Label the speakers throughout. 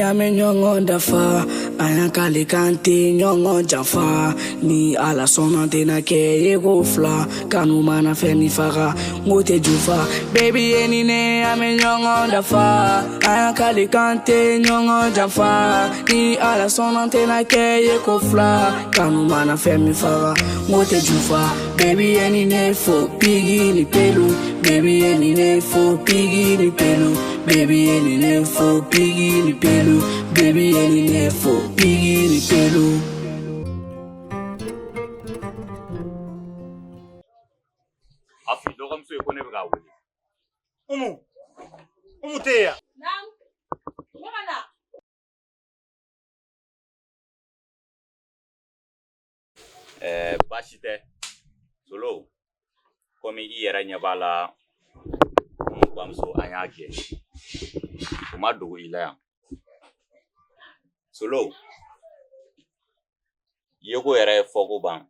Speaker 1: an bɛ ɲɔgɔn dafa. An y'an kali k'an tɛ ɲɔgɔn janfa. Ni Ala sɔnna n tɛna kɛ ye ko fila. Kanu mana fɛn min faga, n k'o tɛ jufa. Baby e ni ne an bɛ ɲɔgɔn dafa. An y'an kali k'an tɛ ɲɔgɔn janfa. Ni Ala sɔnna n tɛna kɛ ye ko fila. Kanu mana fɛn min faga, n k'o tɛ jufa. Baby e ni ne fo pigi ni pelu. Baby e ni ne fo pigi ni pelu. Baby e ni ne fo pigi ni pelu. Baby e ni ne fo pigi ni pelu.
Speaker 2: A f'i dɔgɔmuso ye ko ne bɛ k'a wele.
Speaker 3: Umu, Umu tɛ yen yan.
Speaker 4: Naamu, ne ka na.
Speaker 2: Ɛɛ baasi tɛ Solo, komi i yɛrɛ ɲɛ b'a la, Umu bamuso an y'a gɛn, o ma dogo i la yan. Solo, yeko yɛrɛ ye fɔko ban.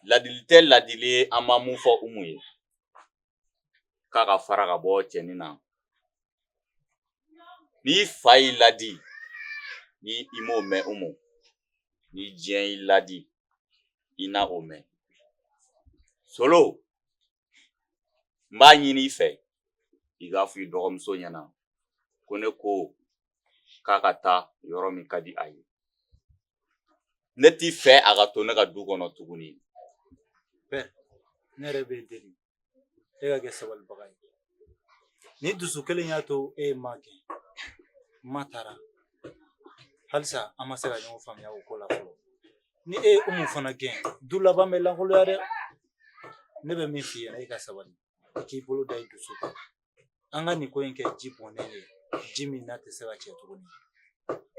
Speaker 2: Ladili tɛ ladili ye, an ma mun fɔ Umu ye k'a ka fara ka bɔ cɛnin na. N'i fa y'i ladi ni i m'o mɛn, Umu, ni diɲɛ y'i ladi i na o mɛn. Solo, n b'a ɲini i fɛ i k'a fɔ i dɔgɔmuso ɲɛna ko ne ko k'a ka taa yɔrɔ min ka di a ye. Ne t'i fɛ a ka to ne ka du kɔnɔ tuguni.
Speaker 3: Père, ne yɛrɛ b'e deli, e ka kɛ sabalibaga ye. Ni dusu kelen y'a to e ye ma gɛn, ma taara, halisa an ma se ka ɲɔgɔn faamuya o ko la fɔlɔ. Ni e ye Umu fana gɛn, du laban bɛ lankoloya dɛ. Ne bɛ min f'i ɲɛna, e ka sabali, i k'i bolo da i dusu kan. An ka nin ko in kɛ ji bɔnnen ye, ji min n'a tɛ se ka cɛ tuguni.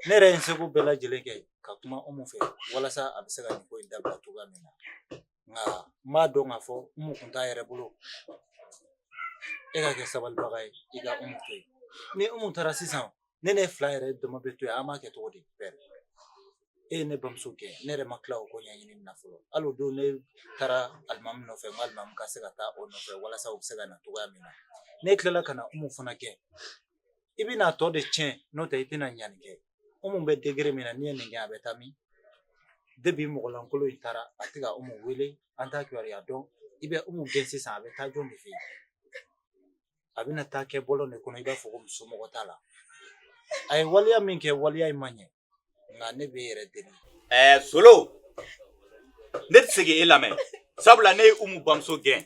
Speaker 3: Ne yɛrɛ ye n seko bɛɛ lajɛlen kɛ ka kuma Umu fɛ walasa a bɛ se ka nin ko in dabila cogoya min na, nka n b'a dɔn k'a fɔ Umu kun t'a yɛrɛ bolo. E ka kɛ sabalibaga ye, i ka Umu to yen. Ni Umu taara sisan, ne ne fila yɛrɛ dama bɛ to yen, an b'a kɛ cogo di? Père, e ye ne bamuso gɛn, ne yɛrɛ ma tila o ko ɲɛɲini na fɔlɔ. Hali o don ne taara alimami nɔfɛ, n ko alimami ka se ka taa o nɔfɛ walasa u bɛ se ka na cogoya min na. Ne tilala ka na Umu fana gɛn, i bɛna a tɔ de tiɲɛ, n'o tɛ i tɛna ɲani kɛ. Umu bɛ degré min na, n'i ye nin gɛn, a bɛ taa min? Depuis mɔgɔlankolon in taara, a tɛ ka Umu wele, an t'a kibaruya dɔn. I bɛ Umu gɛn sisan, a bɛ taa jɔn de fɛ yen? A bɛna taa kɛ bɔlɔn de kɔnɔ, i b'a fɔ ko musomɔgɔ t'a la. A ye waleya min kɛ, waleya in ma ɲɛ, nka ne b'e yɛrɛ deli.
Speaker 2: Ɛɛ Solo, ne tɛ se k'e lamɛn, sabula ne ye Umu bamuso gɛn.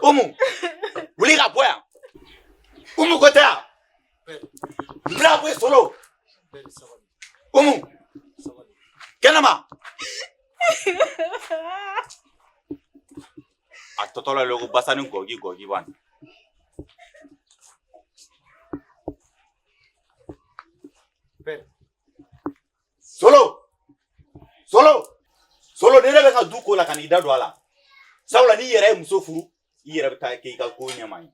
Speaker 2: Umu, wuli ka bɔ yan. Umu ko tɛ yan. Bila bɔ yen Solo. Umu, kɛnɛma. A tɔtɔ la ko basa ni gɔgi gɔgi ban. Solo, Solo, Solo, ni ne bɛ ka du ko la, ka n'i da don a la. Sabula n'i yɛrɛ ye muso furu, i yɛrɛ bɛ taa kɛ i ka ko ɲɛma ye.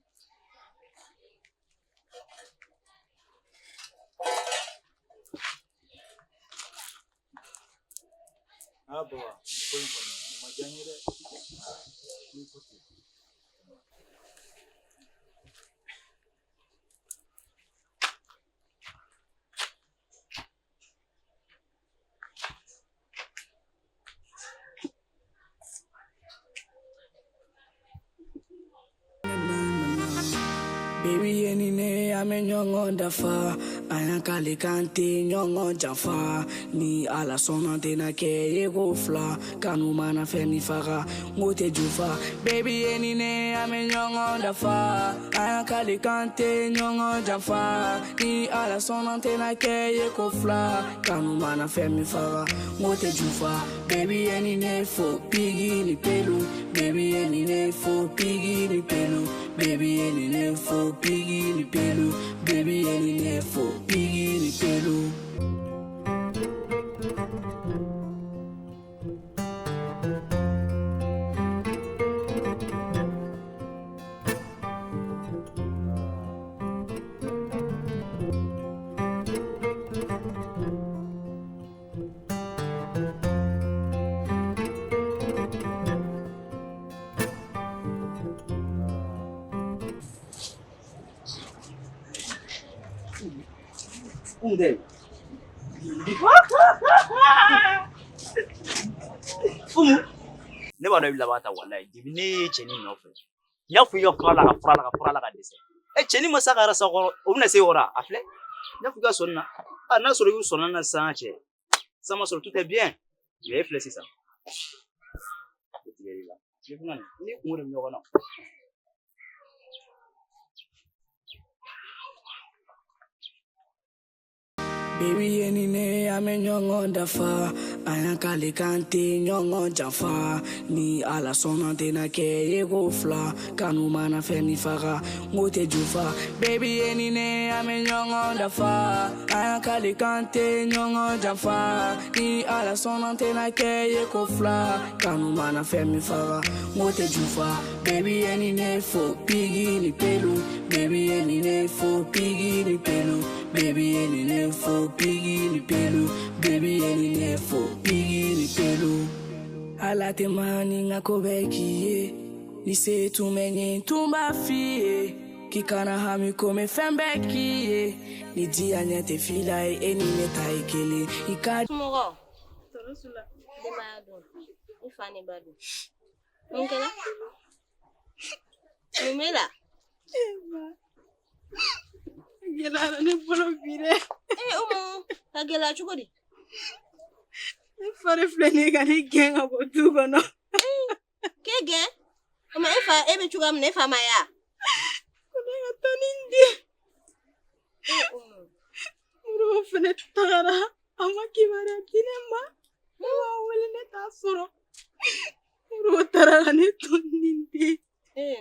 Speaker 3: Aa baba, nin ko in kɔni, nin ma diya n ye dɛ. N'i ko ten.
Speaker 1: Baby e ni ne an bɛ ɲɔgɔn dafa. An y'an kali k'an tɛ ɲɔgɔn janfa. Ni Ala sɔnna n tɛna kɛ ye ko fila. Kanu mana fɛn min faga, n k'o tɛ jufa. Baby e ni ne an bɛ ɲɔgɔn dafa. An y'an kali k'an tɛ ɲɔgɔn janfa. Ni Ala sɔnna n tɛna kɛ ye ko fila. Kanu mana fɛn min faga, n k'o tɛ jufa. Baby e ni ne fo pigi ni pelu. Baby e ni ne fo pigi ni pelu. Baby e ni ne fo pigi ni pelu. Baby e ni ne fo pigi ni pelu.
Speaker 5: Umu tɛ. Umu. Ne b'a dɔn i bɛ laban ta walayi depuis ne ye cɛnin nɔfɛ. N y'a fɔ i ka fura la ka fura la ka fura la ka dɛsɛ. E cɛnin ma s'a ka rasa kɔrɔ o bɛna se yɔrɔ a filɛ. N y'a fɔ i ka sɔnni na. A n'a sɔrɔ i sɔnna na sisan cɛ. Sisan ma sɔrɔ tout est bien. Mais e filɛ sisan. O tigɛr'i la. Ne fana nin ne kun de bɛ ɲɔgɔn na.
Speaker 1: Baby ye ni ne an bɛ ɲɔgɔn dafa an y'an kale k'an tɛ ɲɔgɔn janfa ni ala sɔnna tɛna kɛ ye ko fila kanu mana fɛn min faga n k'o tɛ jufa Baby ye ni ne an bɛ ɲɔgɔn dafa an y'an kale k'an tɛ ɲɔgɔn janfa ni ala sɔnna tɛna kɛ ye ko fila kanu mana fɛn min faga n k'o tɛ jufa Baby ye ni ne fo pigi ni pelu Baby ye ni ne fo pigi ni pelu Baby ye ni ne fo pigi ni pelu Baby ye ni ne fo pigi ni pelu Ala tɛ maa ni n ka ko bɛɛ k'i ye ni se tun bɛ n ye n tun b'a f'i ye k'i kana hami ko n bɛ fɛn bɛɛ k'i ye ni diya ɲɛ tɛ fila ye e ni ne ta ye kelen i ka
Speaker 4: Somɔgɔw? Tɔɔrɔ s'u la. Denbaya dun? I fa ni ba dun? Mun kɛra? Mun b'e la?
Speaker 6: Gɛlɛyara ne bolo bi dɛ.
Speaker 4: Ee Umu, ka gɛlɛya cogo di?
Speaker 6: Ne fa de filɛ nin ye ka ne gɛn ka bɔ du kɔnɔ.
Speaker 4: K'e gɛn? O ma e fa e bɛ cogoya min na e fa ma ye wa?
Speaker 6: Ko ne ka taa ni n den.
Speaker 4: Ee Umu.
Speaker 6: Moribo fɛnɛ tagara a ma kibaruya di ne ma. Ne b'a wele ne t'a sɔrɔ. Moribo taara ka ne to ni n den.
Speaker 4: Ee.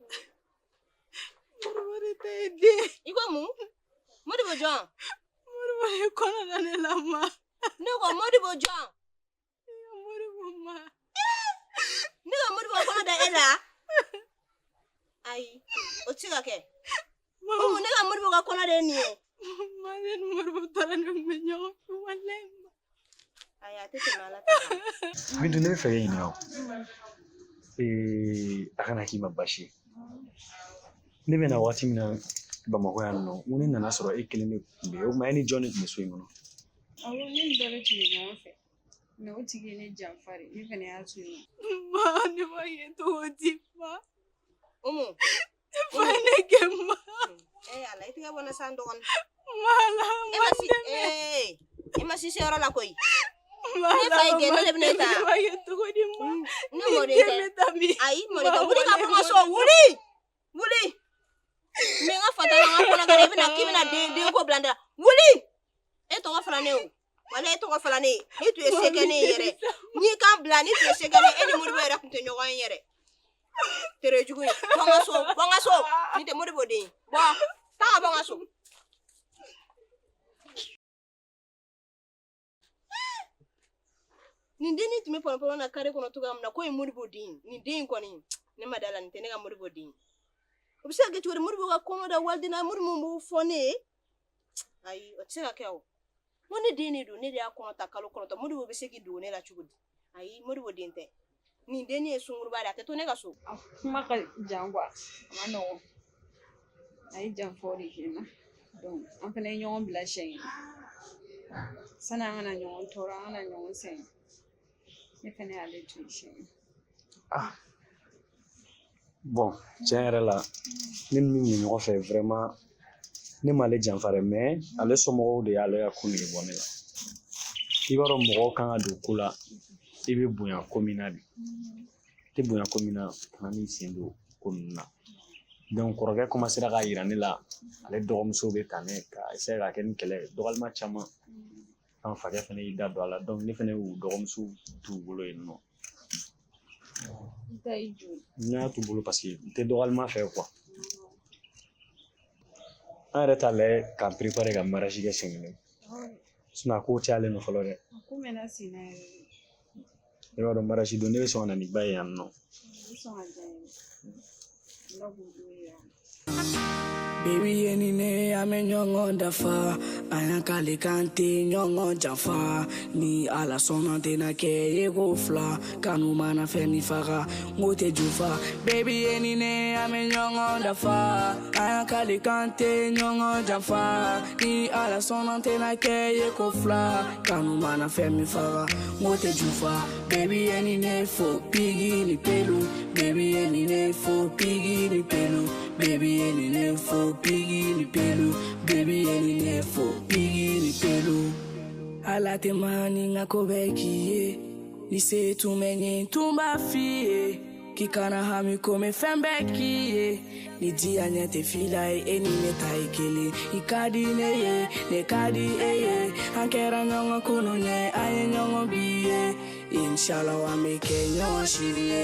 Speaker 6: Moribo de ta ye den.
Speaker 4: I ko mun? Modibo jɔn?
Speaker 6: Moribo ye kɔnɔ da ne la ma.
Speaker 4: Ne ko Modibo jɔn?
Speaker 6: Moribo ma.
Speaker 4: Ne ka Modibo kɔnɔ da e la? Ayi, o tɛ se ka kɛ. Umu, ne ka Modibo ka kɔnɔ de ye nin ye.
Speaker 6: Ma ne ni Moribo taara ne kun bɛ ɲɔgɔn fɛ walayi ma.
Speaker 4: Ayi, a tɛ tɛmɛ Ala ta kan.
Speaker 7: Bintu, ne bɛ fɛ k'e ɲininka o. A kana k'i ma baasi ye. Ne bɛna waati min na Bamakɔ yan nɔ, n ko ne nana sɔrɔ e kelen de tun bɛ yen. O tuma e ni jɔn de tun bɛ so in kɔnɔ?
Speaker 8: Awɔ, ne ni dɔ de tun bɛ ɲɔgɔn fɛ. Mais o tigi ye ne janfa de, ne fɛnɛ y'a to yen.
Speaker 6: Ma ne b'a kɛ cogo di ma?
Speaker 4: Umu.
Speaker 6: Ne fa ye ne gɛn ma.
Speaker 4: Ee Ala, i tɛgɛ bɔ n na sa n dɔgɔnin.
Speaker 6: Ma la,
Speaker 4: E
Speaker 6: ma
Speaker 4: ma si
Speaker 6: dɛmɛ.
Speaker 4: ee e ma si se yɔrɔ la koyi.
Speaker 6: Ma
Speaker 4: Ne
Speaker 6: la,
Speaker 4: fa y'i gɛn,
Speaker 6: ma
Speaker 4: ne de bɛna e ta.
Speaker 6: dɛmɛ. Ne b'a kɛ cogo di ma?
Speaker 4: Ne
Speaker 6: Ni
Speaker 4: mɔden
Speaker 6: den
Speaker 4: tɛ.
Speaker 6: bɛ taa min?
Speaker 4: Ayi, mɔden tɛ.
Speaker 6: Ma,
Speaker 4: Wuli ka bɔ n ka so,
Speaker 6: walayi,
Speaker 4: wuli! Wuli! N bɛ n ka fata la n ka kɔnɔ gɛrɛ, i bɛna k'i bɛna den den ko bila n da la. Wuli! E tɔgɔ fɔra ne o. Walayi e tɔgɔ fɔra ne ye. N'i tun ye se kɛ ne ye yɛrɛ. N'i kan bila, n'i tun ye se kɛ ne ye, e ni Modibo yɛrɛ tun tɛ ɲɔgɔn ye yɛrɛ. Tere jugu ye. Bɔ n ka so, bɔ n ka so. Nin tɛ Modibo den ye. Bɔ, taa ka bɔ n ka so. Nin dennin tun bɛ pɔnpɔn na kare kɔnɔ cogoya min na k'o ye Modibo den ye. Nin den in kɔni, ne ma da la, nin tɛ ne ka Modibo den ye. O bɛ se ka kɛ cogo di Modibo ka kɔnɔ da waliden na, Modibo min b'o fɔ ne ye? Ayi, o tɛ se ka kɛ o. N ko ne den de don, ne de y'a kɔnɔ ta kalo 9. Modibo bɛ se k'i dogo ne la cogo di? Ayi, Modibo den tɛ. Nin dennin ye sunkuruba de ye, a tɛ to ne ka so.
Speaker 8: A kuma ka jan quoi, a ma nɔgɔn. A ye janfaw de kɛ n na. Donc an fɛnɛ ye ɲɔgɔn bila siɲɛ kelen. Sanni an kana ɲɔgɔn tɔɔrɔ, an kana ɲɔgɔn sɛgɛn. Ne fɛnɛ y'ale to yen siɲɛ kelen.
Speaker 7: Ah. Bon, tiɲɛ yɛrɛ la, ne ni min bɛ ɲɔgɔn fɛ vraiment, ne m'ale janfa dɛ, mais ale somɔgɔw de y'ale ka ko nege bɔ ne la. I b'a dɔn mɔgɔw kan ka don ko la, i bɛ bonya ko min na de. I tɛ bonya ko min na, kana n'i sen don ko ninnu na. Donc kɔrɔkɛ commencera k'a yira ne la, ale dɔgɔmuso bɛ tan ne ka essayer ka kɛ ni kɛlɛ ye, dɔgɔyalima caman. An fakɛ fɛnɛ y'i da don a la, donc ne fɛnɛ y'u dɔgɔmuso t'u bolo yen nɔ.
Speaker 8: I ta y'i joli.
Speaker 7: Ne y'a t'u bolo parce que n tɛ dɔgɔyalima fɛ quoi. An yɛrɛ t'a lajɛ k'an préparer ka mariage kɛ siɲɛ kelen. Sinon a kow cayalen don fɔlɔ dɛ.
Speaker 8: A ko mɛnna sen na yɛrɛ de.
Speaker 7: I b'a dɔn mariage don ne bɛ sɔn ka na ni ba ye yan nɔ.
Speaker 8: O bɛ sɔn ka diya n ye. Ala k'o don yira an na.
Speaker 1: Baby ye ni ne an bɛ ɲɔgɔn dafa, an y'an kale k'an tɛ ɲɔgɔn janfa. Ni Ala sɔnna, tɛna kɛ ye ko fila. Kanu mana fɛn min faga, n k'o tɛ jufa. Baby ye ni ne an bɛ ɲɔgɔn dafa, an y'an kale k'an tɛ ɲɔgɔn janfa. Ni Ala sɔnna, tɛna kɛ ye ko fila. Kanu mana fɛn min faga, n k'o tɛ jufa. Baby ye ni ne fo pigi ni pelu. Baby ye ni ne fo pigi ni pelu. Baby ye ni ne fo pigi ni pelu. Baby ye ni ne fo pigi ni pelu. Ala tɛ maa ni n ka ko bɛɛ k'i ye. Ni se tun bɛ n ye, n tun b'a f'i ye k'i kana hami ko n bɛ fɛn bɛɛ k'i ye. Ni diya ɲɛ tɛ fila ye, e ni ne ta ye kelen. I ka di ne ye, ne ka di e ye. An kɛra ɲɔgɔn kunu ye, an ye ɲɔgɔn bi ye. Inshallah, an bɛ kɛ ɲɔgɔn sini ye.